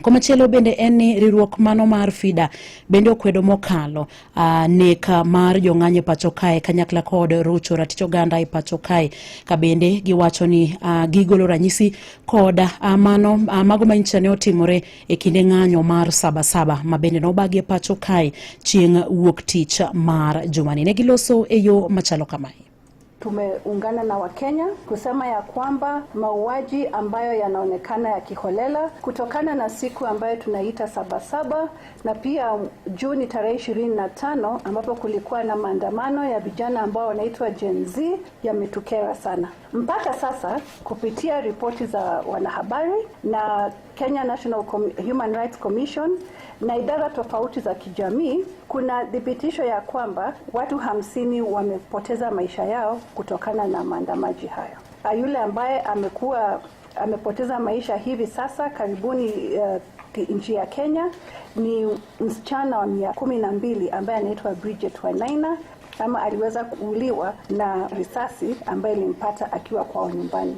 Komachielo bende en ni riwruok mano mar FIDA bende okwedo mokalo nek mar jong'anyo e pacho kae kanyakla kod rocho ratich oganda e pacho kae, ka bende giwacho ni gigolo ranyisi kod mano mago ma nyicha ne otimore e kinde ng'anyo mar Sabasaba ma bende nobagi e pacho kae chieng' wuok tich mar jumani. Ne giloso e yo machalo kamae. Tumeungana na Wakenya kusema ya kwamba mauaji ambayo yanaonekana ya kiholela kutokana na siku ambayo tunaita Sabasaba na pia Juni tarehe 25 ambapo kulikuwa na maandamano ya vijana ambao wanaitwa Gen Z yametukera sana. Mpaka sasa kupitia ripoti za wanahabari na Kenya National Human Rights Commission na idara tofauti za kijamii, kuna thibitisho ya kwamba watu 50 wamepoteza maisha yao kutokana na maandamaji hayo. Yule ambaye amekuwa amepoteza maisha hivi sasa karibuni nchi ya Kenya ni msichana wa miaka 12 ambaye anaitwa Bridget Wainaina, ama aliweza kuuliwa na risasi ambayo ilimpata akiwa kwao nyumbani.